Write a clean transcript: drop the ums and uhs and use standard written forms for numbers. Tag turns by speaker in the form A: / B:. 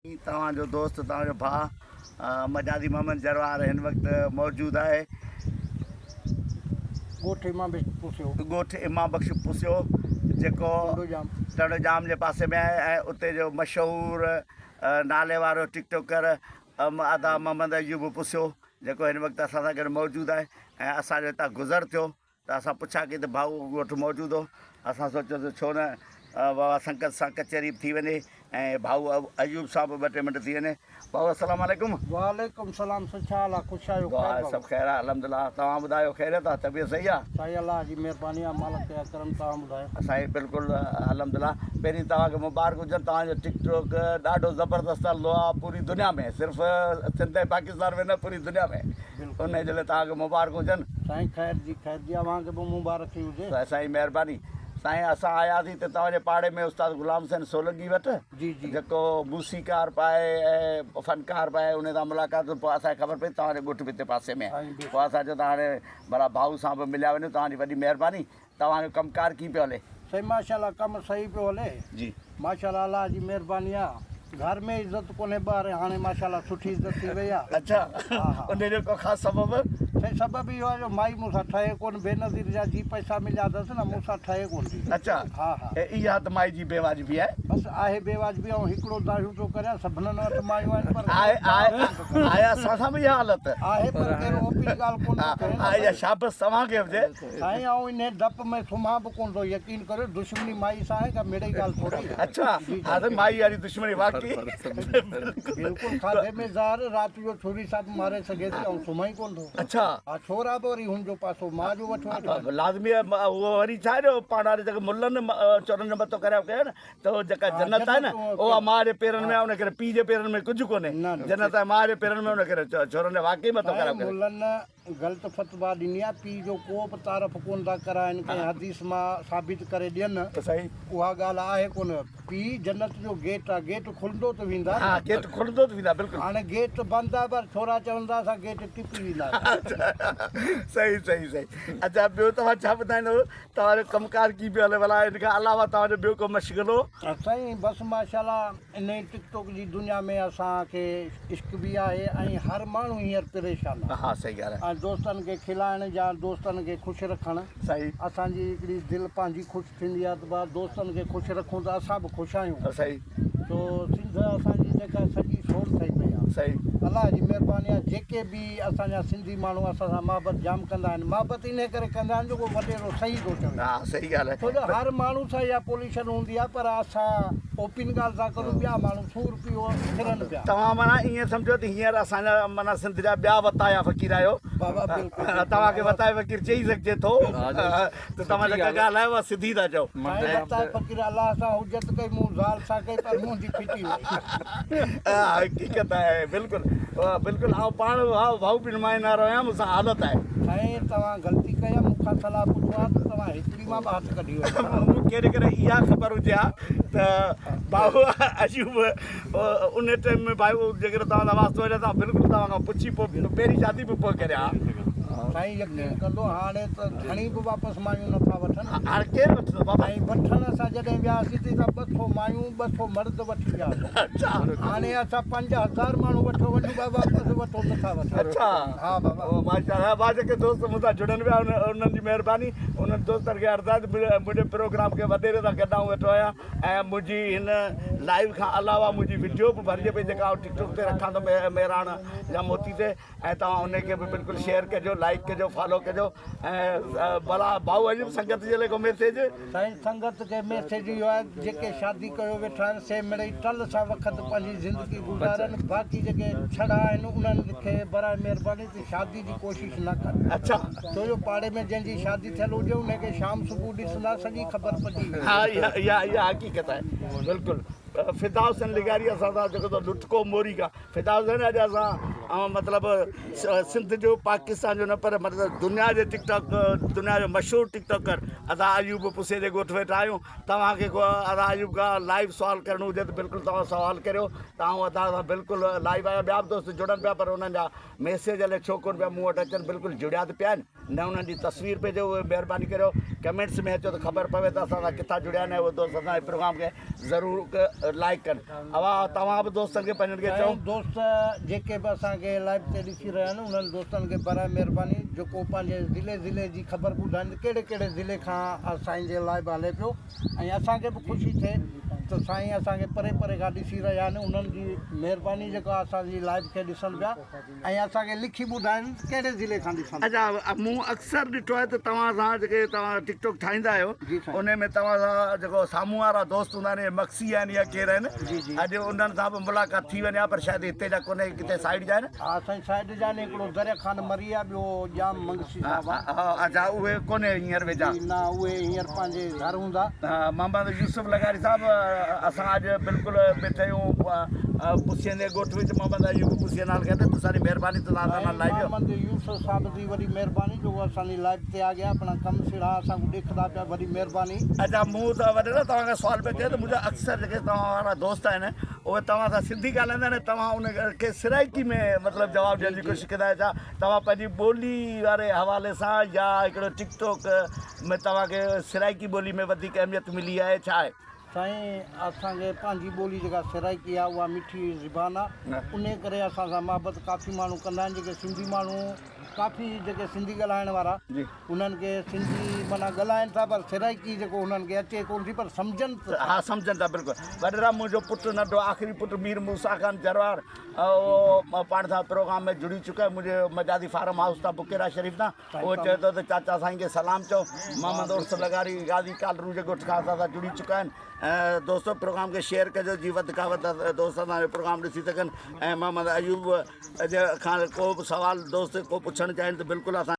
A: توهان جو دوست توهان جو ڀاء مجازي محمد جروار هن وقت موجود آهي.
B: ڳوٺ امام بخش پسيو.
A: ڳوٺ امام بخش پسيو جيڪو ٽنڊو ڄام جي پاسي ۾ آهي ۽ اتي جو مشهور نالي وارو ٽڪ ٽاڪر ادا محمد ايوب پسيو جيڪو هن وقت اسان سان گڏ موجود آهي ۽ اسان جو هتان گذر ٿيو ته اسان پڇا ڪئي ته ڀائو ڳوٺ موجود هو. اسان سوچيو ته ڇو نه بابا سنڪت سان ڪچهري به ٿي وڃي ۽ ڀائو ايوب سان به ٻه ٽي منٽ ٿي وڃي. ڀائو السلام عليڪم.
B: وعليڪم السلام سائين ڇا حال آ خوش آهيو
A: دعا
B: خير
A: آهي
B: بابا.
A: سڀ خير آ الحمدلله توهان ٻڌايو خيريت آ طبيعت صحيح آ.
B: سائين الله جي مهرباني آ مالڪ جا ڪرم توهان ٻڌايو.
A: سائين بلڪل الحمدلله پهرين توهان کي مبارڪ هجن توهان جو ٽڪ ٽاڪ ڏاڍو زبردست هلندو آ پوري دنيا ۾ صرف سنڌ ۽ پاڪستان ۾ نه پوري دنيا ۾ انهي جي لاء توهان کي مبارڪ هجن.
B: سائين خير جي خير جي اوهان کي به مبارڪ ئي هجي.
A: سائين مهرباني. سائين اسان آياسين ته توهان جي پاڙي ۾ استاد غلام حسين سولنگي وٽ
B: جي جي.
A: جيڪو موسيقار به آهي ۽ فنڪار به آهي انهي سان ملاقات ٿي پوء اسان کي خبر پئي توهان جو ڳوٺ به هتي پاسي ۾ آهي پوء اسان چيو ته هاڻي ڀلا ڀائو سان به مليا وڃون توهان جي وڏي مهرباني توهان جو ڪم ڪار ڪيئن پيو هلي؟
B: سائين ماشاءالله ڪم صحيح پيو هلي.
A: جي.
B: ماشاءالله الله جي مهرباني آ گهر ۾ عزت ڪونهي ٻاهر هاڻي ماشاءالله سٺي عزت ٿي وئي آ.
A: اڇا
B: ها ها.
A: انهي جو ڪو خاص سبب؟
B: سائين سبب اهو آ جو مائي مون سان ٺهي ڪون بينظير جا جي پئسا مليا اٿس نه مون سان ٺهي ڪون ٿي.
A: اڇا
B: ها ها.
A: اها ته مائي جي بيواجبي آهي.
B: بس آهي بيواجبي آئون هڪڙو دانهيون پيو ڪريان سڀنن وٽ مايون آهن پر
A: آهي آهي آهي اسان سان به اها حالت.
B: آهي پر ڪير اوپري ڳالهه ڪونه ٿو ڪري نه.
A: ها اها شابس توهان کي هجي.
B: سائين آئون انهي ڊپ ۾ سمهان به ڪونه ٿو يقين ڪريو دشمني مائي سان آهي ڪا مڙئي ڳالهه ٿوري آهي.
A: اڇا ها سائين مائي واري دشمني واقعي
B: بلڪل کاڌي ۾ زهر رات جو ڇري سان به ماري سگهي ٿي آئون سمهان ئي ڪونه ٿو.
A: اڇا.
B: ها ڇورا به وري هن جو پاسو ماء جو وٺيو ويٺا آهن.
A: لازمي آهي اهو وري ڇا آهي جو پاڻ واري جيڪي ملن چورن جو متو ڪريا ڪيو نه ته اهو جيڪا جنت آهي نه اها ماء جي پيرن ۾ آهي ان ڪري پيء جي پيرن ۾ ڪجهه ڪونهي جنت آهي ماء جي پيرن ۾ ان ڪري ڇورن جو واقعي متو خراب ڪري.
B: ملن غلط فتويٰ ڏني آهي، پيء جو ڪو به تعارف ڪونه ٿا ڪرائن، ڪنهن حديث مان ثابت ڪري ڏين، اها ڳالهه آهي ڪونه، پيء جنت جو گيٽ آهي، گيٽ کلندو ته ويندا نه.
A: ها گيٽ کلندو ته ويندا بلڪل.
B: هاڻي گيٽ بند آهي پر ڇورا چون ٿا اسان گيٽ ٽپي وينداسين.
A: صحيح صحيح صحيح اڇا ٻيو توهان ڇا ٻڌائيندو توهان جو ڪم ڪار ڪيئن پيو هلي ڀلا ان کان علاوه توهان جو ٻيو ڪو مشغلو.
B: سائين بس ماشاءالله انهي ٽڪ ٽوڪ جي دنيا ۾ اسان کي عشق به آهي ۽ هر ماڻهو هينئر پريشان آهي.
A: ها صحيح ڳالهه
B: آهي. ۽ دوستن کي کلائڻ يا دوستن کي خوش رکڻ
A: صحيح.
B: اسان جي هڪڙي دل پنهنجي خوش ٿيندي آهي ته ڀا دوستن کي خوش رکون ته اسان به خوش آهيون.
A: صحيح.
B: سو سنڌ اسان جي جيڪا سڄي سوڙ ٺهي پئي آهي.
A: صحيح.
B: الله جي مهرباني آهي جيڪي به اسان جا سنڌي ماڻهو اسان سان محبت جام ڪندا آهن محبت انهي ڪري ڪندا آهن جو ڪو وڏيرو صحيح ٿو چوي.
A: ها صحيح ڳالهه آهي.
B: ڇو جو هر ماڻهو سان اها پوليشن هوندي آهي پر اسان اوپن ڳالهه ٿا ڪرون ٻيا ماڻهو سور پيو ڦرن پيا.
A: توهان معنيٰ ائين سمجهو ته هينئر اسان جا معنيٰ سنڌ جا ٻيا وتايا فقير آهيو.
B: بابا بلڪل.
A: توهان کي وتايا فقير چئي سگهجي ٿو. ته توهان جيڪا ڳالهه آهي اها سڌي ٿا چئو.
B: سائين وتائي فقير الله سان حجت ڪئي مون زال سان ڪئي پر منهنجي ڦٽي وئي.
A: اها حقيقت آهي بلڪل بلڪل آئون پاڻ ڀائو به نمائندو وارو آهيان مون سان حالت آهي.
B: سائين توهان غلطي ڪئي آهي مون کان صلاح پڇو ها ته توهان هڪڙي مان به هٿ ڪڍي وڃو ها.
A: مون کي جيڪڏهن اها خبر هجي ها ته ڀائو ايوب ان ٽائيم ۾ ڀائو جيڪڏهن توهان سان واسطو هجي ها ته آئون بلڪل توهان کان پڇي پوء پهرين شادي به پوء ڪريان ها.
B: سائين يقين ڪندو هاڻي ته ڌڻي به واپس مايون نٿا وٺن.
A: هاڻي ڪير وٺندو بابا.
B: ۽ وٺڻ اسان جڏهن وياسين ته هتان 200 مايون 200 مرد وٺي وياسين.
A: اڇا.
B: هاڻي اسان 5000 ماڻهو وٺيو وڃون پيا واپس وٺو نٿا وٺن.
A: اڇا.
B: ها بابا.
A: ماشاء الله ڀاء جيڪي دوست مون سان جڙن پيا انهن جي مهرباني انهن دوستن کي عرض آهي ته منهنجي پروگرام کي وڏيري سان گڏ آئون ويٺو آهيان ۽ منهنجي هن لائيو کان علاوه منهنجي وڊيو به ڀرجي پئي جيڪا آئون ٽڪ ٽوڪ تي رکان ٿو مهراڻ يا موتي تي ۽ توهان ان کي به بلڪل شيئر ڪجو لائيڪ ڪجو فالو ڪجو ۽ ڀلا ڀائو اڄ به سنگت جي لاء ڪو ميسيج.
B: سائين سنگت کي ميسيج اهو آهي ته جيڪي شادي ڪيو ويٺا آهن سي مڙئي ٽل سان وقت پنهنجي زندگي گذارن باقي جيڪي ڇڙا آهن انهن کي براء مهرباني ته شادي جي ڪوشش نه ڪن
A: اڇا.
B: ڇو جو پاڙي ۾ جنهن جي شادي ٿيل هجي انهي کي شام صبح ڏسندا سڄي خبر پئجي ويندي.
A: ها اها اها حقيقت آهي بلڪل فدا حسين لغاري اسان سان جيڪو لٽڪو موري کان فدا حسين اڄ اسان مطلب سنڌ جو پاڪستان جو نه پر مطلب دنيا جي ٽڪ ٽاڪ دنيا جو مشهور ٽڪ ٽاڪر ادا ايوب پسي جي ڳوٺ ويٺا آهيون توهان کي ڪو ادا ايوب کان لائيو سوال ڪرڻو هجي ته بلڪل توهان سوال ڪريو ته آئون ادا سان بلڪل لائيو آهيان ٻيا به دوست جڙن پيا پر انهن جا ميسيج الائي ڇو ڪونه پيا مون وٽ اچن بلڪل جڙيا ته پيا آهن نه انهن جي تصوير پئي اچي اهي مهرباني ڪريو ڪمينٽس ۾ اچو ته خبر پوي ته اسان سان ڪٿان جڙيا آهن ۽ اهي دوست اسان جي پروگرام کي ضرور لائيڪ ڪن اوهان توهان به دوستن کي پنهنجن کي چئو.
B: سائين دوست جيڪي به اسان کي لائيو تي ڏسي رهيا آهن انهن دوستن کي براء مهرباني جيڪو پنهنجي ضلعي ضلعي جي خبر ٻڌائين ته ڪهڙي ڪهڙي ضلعي کان سائين جي لائيو هلي پيو ۽ اسان کي به خوشي ٿئي ته سائين اسان کي پري پري کان ڏسي رهيا آهن انهن جي مهرباني جيڪا اسان جي لائيو کي ڏسن پيا ۽ اسان کي لکي ٻڌائين ته ڪهڙي ضلعي کان ڏسن
A: اچا مون اڪثر ڏٺو آهي ته توهان سان جيڪي توهان ٽڪ ٽاڪ ٺاهيندا آهيو انهي ۾ توهان سان جيڪو سامهون وارا دوست هوندا آهن اهي مگسي آهن يا ڪير آهن اڄ انهن سان به ملاقات ٿي وڃي ها پر شايد هتي جا ڪونهي ڪٿي سائيڊ جا آهن.
B: ها سائين سائيڊ جا آهن هڪڙو دريا خان مري آهي ٻيو ڄام منگسي صاحب آهي.
A: ها اچا اهي ڪونهي هينئر ويجها.
B: جي نه اهي هينئر پنهنجي گهر هوندا.
A: ها محمد يوسف لغاري صاحب اسان اڄ بلڪل ويٺا آهيون پسين جي ڳوٺ وچ محمد ايوب پسين نال کي ته تسان جي مهرباني تسان اسان نال لائيو.
B: محمد يوسف صاحب جي وڏي مهرباني جو اسان جي لائيو تي آ گيا اپنا ڪم سڙا اسان کي ڏيکدا پيا وڏي مهرباني.
A: اچا مون ته وڏيرا توهان کان سوال پئي ڪيو ته منهنجا اڪثر جيڪي توهان وارا دوست آهن اهي توهان سان سنڌي ڳالهائيندا آهن ۽ توهان ان کي سرائيڪي ۾ مطلب جواب ڏيڻ جي ڪوشش ڪندا آهيو ڇا توهان پنهنجي ٻولي واري حوالي سان يا هڪڙو ٽڪ ٽاڪ ۾ توهان کي سرائيڪي ٻولي ۾ وڌيڪ اهميت ملي آهي ڇا آهي؟
B: سائين اسان کي پنهنجي ٻولي جيڪا سرائيڪي آهي اها مٺي زبان آهي انهي ڪري اسان سان محبت ڪافي ماڻهو ڪندا آهن جيڪي سنڌي ماڻهو ڪافي جيڪي سنڌي ڳالهائڻ وارا انهن کي سنڌي معنيٰ ڳالهائن ٿا پر سرائيڪي جيڪو انهن کي اچي ڪونه ٿي پر سمجهن ته
A: ها سمجهن ٿا بلڪل وڏيرا منهنجو پٽ ننڍو آخري پٽ مير موسيٰ خان جروار اهو پاڻ سان پروگرام ۾ جڙي چڪو آهي منهنجي مجازي فارم هائوس تان بڪيرا شريف تان اهو چئي ٿو ته چاچا سائين کي سلام چئو. محمد عرس لغاري غازي ڪالرو جي ڳوٺ کان اسان سان جڙي چڪا آهن ۽ دوستو پروگرام کي شيئر ڪجو جي وڌ کان وڌ دوست اسان جو پروگرام ڏسي سگهن ۽ محمد ايوب کان ڪو به سوال دوست ڪو پڇڻ چاهين ته بلڪل اسان.